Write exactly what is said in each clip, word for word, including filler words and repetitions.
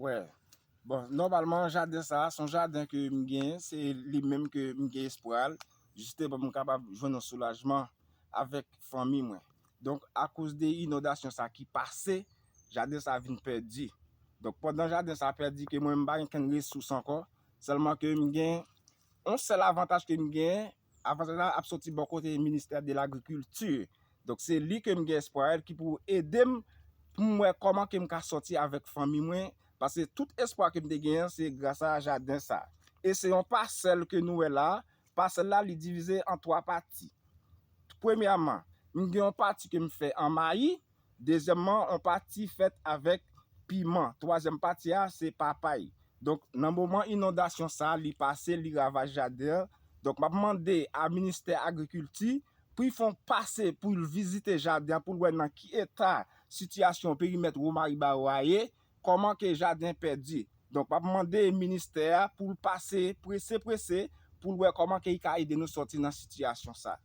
Wè. Bon, nòmalman, jaden sa a, se yon jaden ke m genyen, se li menm ke m gen espwa l, jisteman pou m kapab jwenn yon soulajman avèk fanmi mwen. Donk, akoz de inondasyon sa ki pase, jaden sa vin pèdi. Donk, pandan jaden sa pèdi, ke mwen, m pa gen kenn resous ankò, sèlman ke m gen yon sèl avantaj ke m genyen, avantaj la ap soti bò kote ministè de lagrikilti. Donk, se li ke m gen espwa ki pou ede m, pou m wè kòman ke m ka sòti avèk fanmi mwen, paske tout espwa ke m te genyen, se gras a jaden sa. E se yon pasèl ke nou wè la, pasèl la, li divize an twa pati. Premyèman, m gen yon pati ke m fè an mayi, dezyèmman, yon pati fèt avèk piman, twazyèm pati a, se papay. Donk, nan moman inondasyon sa, li pase, li ravaje jaden an. Donk, m ap mande a ministè agrikilti pou l fè yon pase, pou l vizite jaden an, pou l wè nan ki eta sitiyasyon perimèt Womariba yo a ye, kòman ke jaden pèdi. Donk, m ap mande ministè a pou l pase prese, prese, pou l wè kòman ke l ka ede nou sòti nan sitiyasyon sa.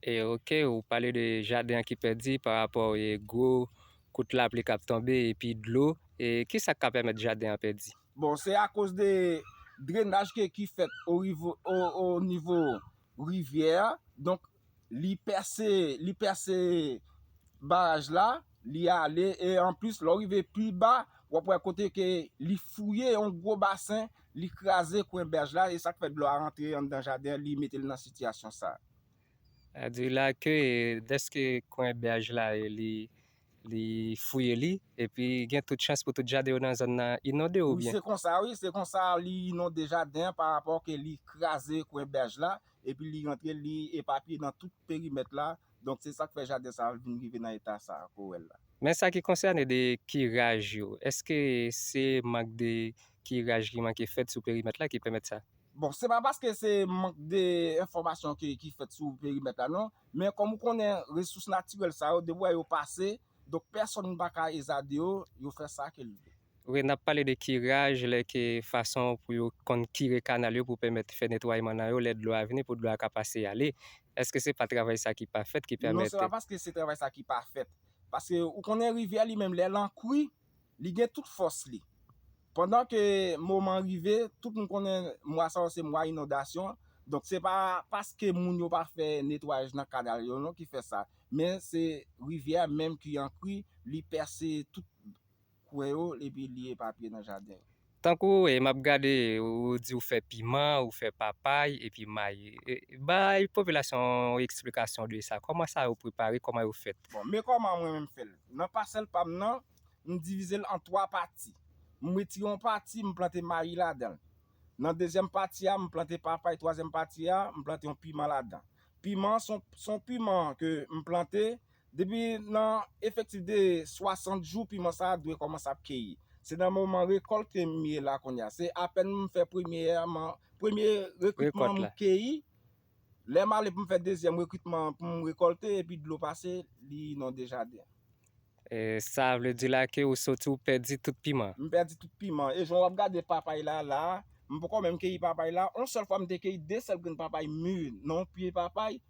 E, ok, ou pale de jaden an ki pèdi pa rapò e gwo kout lapli k ap tonbe epi dlo. E kisa k ka pèmèt jaden an pèdi? Bon, se akoz de drenaj ke, ki fèt o rivo, o, o nivo rivyè a. Donk, li pèse, li pèse baraj la, li ale, e anplis, lè w rive pi ba, w ap wè kote ke li fouye yon gwo basen, li kraze kwen bèj la, e sa k fè dlo a rantre anndan jaden an, li mete l nan sitiyasyon sa. Sa di la ke, dèske kwen bèj la, e li, li fouye li, epi gen tout chans pou tout jaden yo nan zòn nan inonde Wi, oubyen? Se konsa, wi, se konsa li inonde jaden an pa rapò ke li kraze kwen bèj la, epi li rantre, li epapiye nan tout perimèt la. Donk, se sa k fè jaden sa a vin rive nan eta sa a ke w wè l la. Men sa ki konsène de kiraj yo, èske se mank de kiraj ki manke fèt sou perimèt la ki pèmèt sa? Bon, se pa paske se mank de enfòmasyon ki, ki fèt sou perimèt la, non. Men kòm ou konnen, resous natirèl sa yo, depi w wè yo pase, donk pèsonn pa ka ezade yo, yo fè sa ke l vle. Wi, n ap pale de kiraj, lè ke fason pou yo konn kire kanal yo pou pèmèt fè netwayman nan yo, lè dlo a vini pou dlo a ka pase ale. Èske se pa travay sa ki pa fèt ki Non, pèmèt se pa paske se travay sa ki pa fèt. Paske ou konnen rivyè li menm, lè l an kri, li gen tout fòs li. Pandan ke moman rive, tout moun konnen mwa sa yo se mwa inondasyon. Donk, se pa paske moun yo pa fè netwayaj nan kanal yo non ki fè sa. Men se rivyè a menm ki an kri, li pèse tout kwen yo, epi li epapiye nan jaden yo. Tankou, e, m ap gade, ou di ou fè piman, ou fè papay, epi mayi. E, bay popilasyon an yon eksplikasyon de sa. Kòman sa yo prepare, kòman yo fèt? Bon, men kòman mwen menm fè l. Nan pasèl pa m nan, m divize l an twa pati. M retire yon pati, m plante mayi ladan l. Nan dezyèm pati a, m plante papay, twazyèm pati a, m plante yon piman ladan. Piman, se yon, se yon piman ke m plante, depi nan efektif de swasant jou, piman sa a dwe kòmanse ap keyi. Se nan moman rekòlte m ye la kounye a. Se apèn m fè premyèman, premye rekritman Rekòt m la. Keyi. Lè m ale pou m fè dezyèm rekritman pou m rekòlte, epi dlo pase, li inonde jaden an. E, sa vle di la ke ou soti, ou pèdi tout piman? M pèdi tout piman. E jan w ap gade papay la, la, m poko menm keyi papay la. Yon sèl fwa m te keyi de sèl grenn papay mi nan yon pye papay.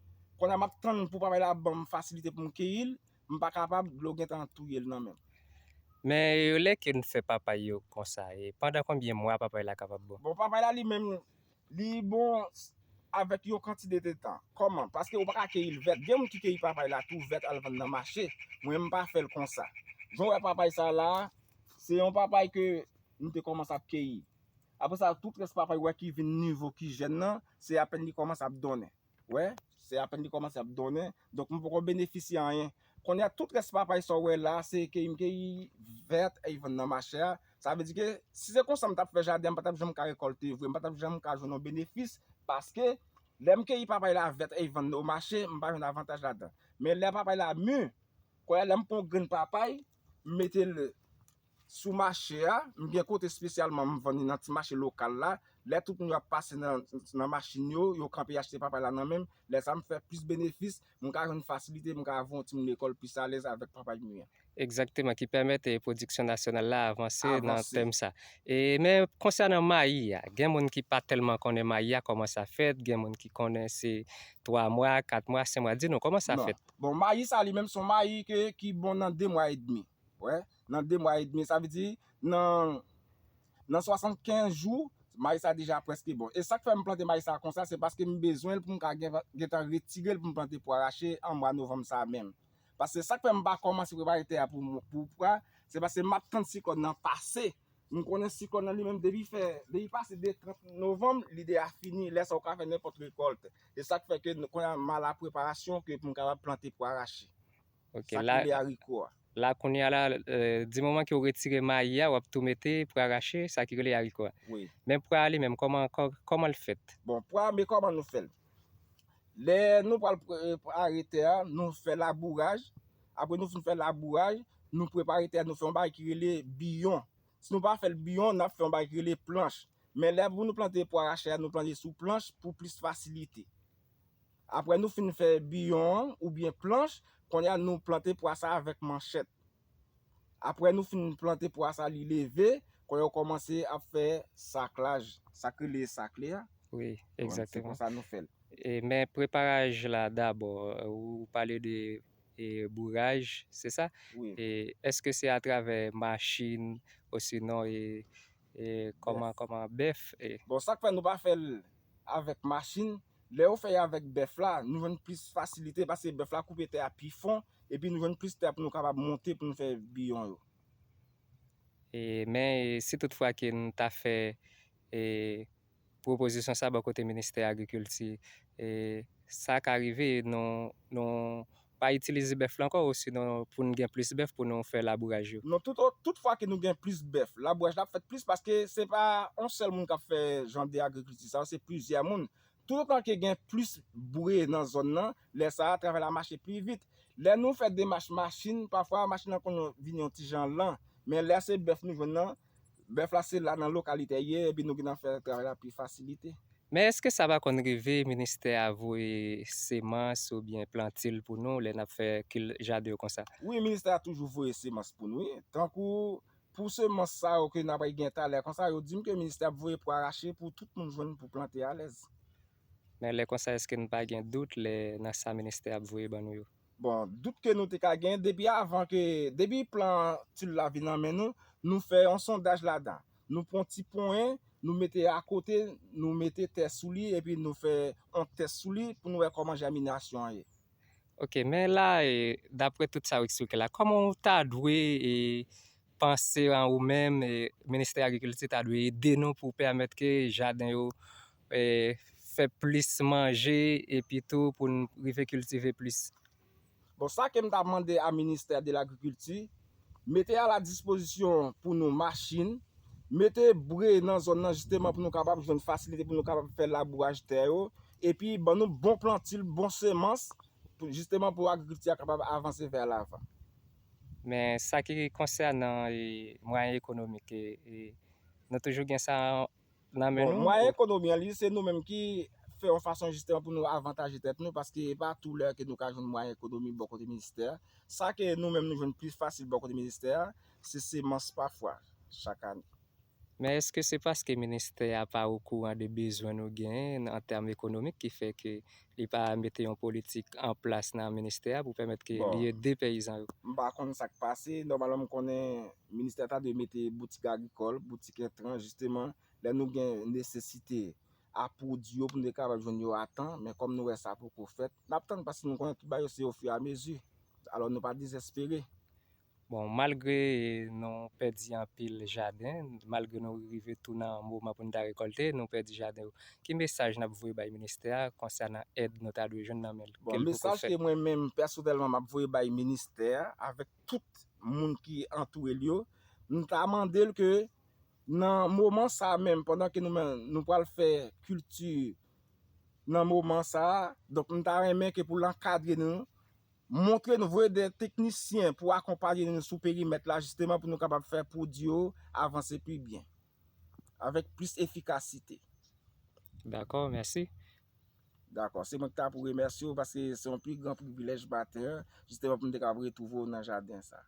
Kounye a m ap tann pou papay la ban m fasilite pou m keyi l. M pa kapab, dlo gentan touye l nan men m. Men, e, lè ke n fè papay yo konsa, e pandan konbyen mwa papay la kapab bon? Bon, papay la li menm, li bon s-, avèk yon kantite de tan. Kòman? Paske ou pa ka keyi l vèt. Gen moun ki keyi papay la tou vèt al vann nan mache. Mwen, m pa fè l konsa. Jan w wè papay sa la, se yon papay ke m te kòmanse ap keyi. Apre sa, tout rès papay ou wè ki vin nivo ki jèn nan, se apèn li kòmanse ap donnen. Wè, se apèn li kòmanse ap donnen. Donk, m poko benefisye anyen. Kounye a, tout rès papay sa w wè la, se keyi m keyi vèt e vann nan mache a. Sa vle di ke si se konsa m t ap fè jaden an, m pa t ap janm ka rekòlte vre, m pa t ap janm ka jwenn yon benefis, paske lè m keyi papay la vèt e vann o mache, m pa jwenn avantaj ladan. Men lè papay la mi, kounye a, lè m pran yon grenn papay, m mete l sou mache a, m gen kote espesyalman m vann li nan ti mache lokal la. Lè tout moun yo ap pase nan, nan machin yo, yo kanpe achte papay la nan men m. Lè sa m fè plis benefis, m ka jwenn fasilite, m ka voye yon timoun lekòl plis alèz avèk papay mi an. Egzakteman, ki pèmèt, e, pwodiksyon nasyonal la avanse nan Avanse. Tèm sa. E, men konsènan mayi a, gen moun ki pa tèlman konnen mayi a, kòman sa fèt, gen moun ki konnen se twa mwa, kat mwa, senk mwa. Di nou, kòman sa Non. fèt? Bon, mayi sa li menm se yon mayi ke, ki bon nan de mwa edmi. Wè, nan de mwa edmi, sa vle di nan Nan swasannkenz jou, mayi sa deja prèske bon. E sa k fè m plante mayi sa konsa, se paske m bezwen l pou m ka gen, gentan retire l pou m plante pwa rache an mwa novanm sa menm. Paske sa k fè m pa kòmanse prepare tè a pou, pou pwa, se paske m ap tann siklòn nan pase. M konnen siklòn nan li menm depi fè, depi pase de trant novanm, li deja fini. Lè sa ou ka fè nenpòt rekòlt. E sa k fè ke kounye a m a la preparasyon ke pou m kapab plante pwa rache. Ok, sa k rele ariko a. La kounye a la, euh, di moman ke w retire mayi a, w ap tou mete pwa rache, sa ki rele ariko a. Wi. Men pwa a li menm, kòman, kò-, kòman l fèt? Bon, pwa, men kòman nou fè l? Lè nou pral prepare tè a, nou fè labouraj. Apre nou fin fè labouraj, nou prepare tè a, nou fè yon bagay ki rele biyon. Si nou pa fè l biyon, n ap fè yon bagay ki rele planch. Men lè pou nou plante pwa rache a, nou plante sou planch pou plis fasilite. Apre nou fin fè biyon an oubyen planch, kounye a nou plante pwa sa avèk manchèt. Apre nou fin plante pwa sa, li leve, kounye a ou kòmanse ap fè saklaj, sa k rele sakle a. Wi, egzakteman. Se konsa nou fè l. E, men preparaj la dabò, ou pale de, e, bouraj, se sa? Wi. E èske se atravè machin osinon, e, e kòman, kòman bèf? E... Bon, sa k fè nou pa fè l avèk machin, lè yo fè y avèk bèf la, nou jwenn plis fasilite paske bèf la koupe tè a pi fon, epi nou jwenn plis tè pou nou kapab monte pou nou fè biyon yo. E, men, e, si toutfwa ke n ta fè, e, pwopozisyon sa bò kote ministè agrikilti, e, sa ka rive nou, nou pa itilize bèf la ankò, osinon pou n gen plis bèf pou nou fè labouraj yo? Non, tout, tout fwa ke nou gen plis bèf, labouraj la ap fèt plis paske se pa yon sèl moun k ap fè jan de agrikilti sa yo, se plizyè moun. Toutotan ke gen plis bre nan zòn nan, lè sa a, travay la mache pi vit. Lè nou fè demach machin, pafwa machin nan konn vin yon ti jan lan. Men lè se bèf nou jwenn nan, bèf la se la nan lokalite l ye, epi nou gentan fè travay la pi fasilite. Men èske sa pa konn rive ministè a voye semans oubyen plantil pou nou lè n ap fè kil-, jaden yo konsa? Wi, ministè a toujou voye semans pou nou, wi. Tankou pou semans sa yo ke n ap gen talè konsa, yo di m ke ministè ap voye pwa rache pou tout moun jwenn pou plante alèz. Men lè konsa, èske n pa gen dout lè nan sa ministè ap voye ban nou yo? Bon, dout ke nou te ka gen, depi avan ke, depi plan til la vin nan men nou, nou fè yon sondaj ladan. Nou pran ti ponyen, nou mete akote, nou mete tè sou li, epi nou fè yon tès sou li pou nou wè kòman jèminasyon an ye. Ok, men la, e, daprè tout sa w eksplike la, kòman w ta dwe, e, panse an ou menm, e, ministè agrikilti ta dwe ede nou pou pèmèt ke jaden yo, e, fè plis manje, epi tou pou n rive kiltive plis? Bon, sa ke m ta mande a ministè de lagrikilti, mete a la dispozisyon pou nou machin, mete bre nan zòn nan jisteman pou nou kapab jwenn fasilite pou nou kapab fè labouraj tè yo, epi ban nou bon plantil, bon semans, pou, jisteman pou agrikilti a kapab avanse vè lavan. Men sa ki konsènan, e, mwayen ekonomik, e, e, nou toujou gen sa nan men nou? Bon, mwayen ekonomi an, li, se nou menm ki fè yon fason jisteman pou nou avantaje tèt nou, paske e pa tou lè ke nou ka jwenn mwayen ekonomi bò kote ministè a. Sa ke nou menm nou jwenn pi fasil bò kote ministè a, se semans pafwa, chak ane. Men èske se paske ministè a pa okouran de bezwen nou genyen an tèm ekonomik ki fè ke li pa mete yon politik an plas nan ministè a pou pèmèt ke li ede peyizan yo? Bon, m pa konn sa k pase. Nòmalman, m konnen ministè a ta dwe mete boutik agrikòl, boutik entran, jisteman, lè nou gen nesesite a pwodui yo pou nou te kapab jwenn yo a tan, men kòm nou wè sa poko fèt, n ap tann paske nou konnen tout bagay yo se ofiramezi. Alò, nou pa dezespere. Bon, malgre nou pèdi anpil jaden, malgre nou rive tou nan moman pou n ta rekòlte, nou pèdi jaden yo. Ki mesaj n ap voye bay ministè a konsènan èd nou ta dwe jwenn nan men l? Bon, mesaj ke mwen menm pèsonèlman m ap voye bay ministè a avèk tout moun ki antoure l yo, m ta mande l ke nan moman sa a menm, pandan ke nou menm nou pral fè kilti nan moman sa a, donk m ta renmen ke pou l ankadre nou, montre nou, voye de teknisyen pou akonpaye nou sou perimèt la, jisteman pou nou kapab fè pwodui yo avanse pi byen, avèk plis efikasite. Dakò, mèsi. Dakò, se mwen ki ta pou remèsye w, paske se yon pi gran privilèj maten an, jisteman pou m te kapab retwouve w nan jaden sa a.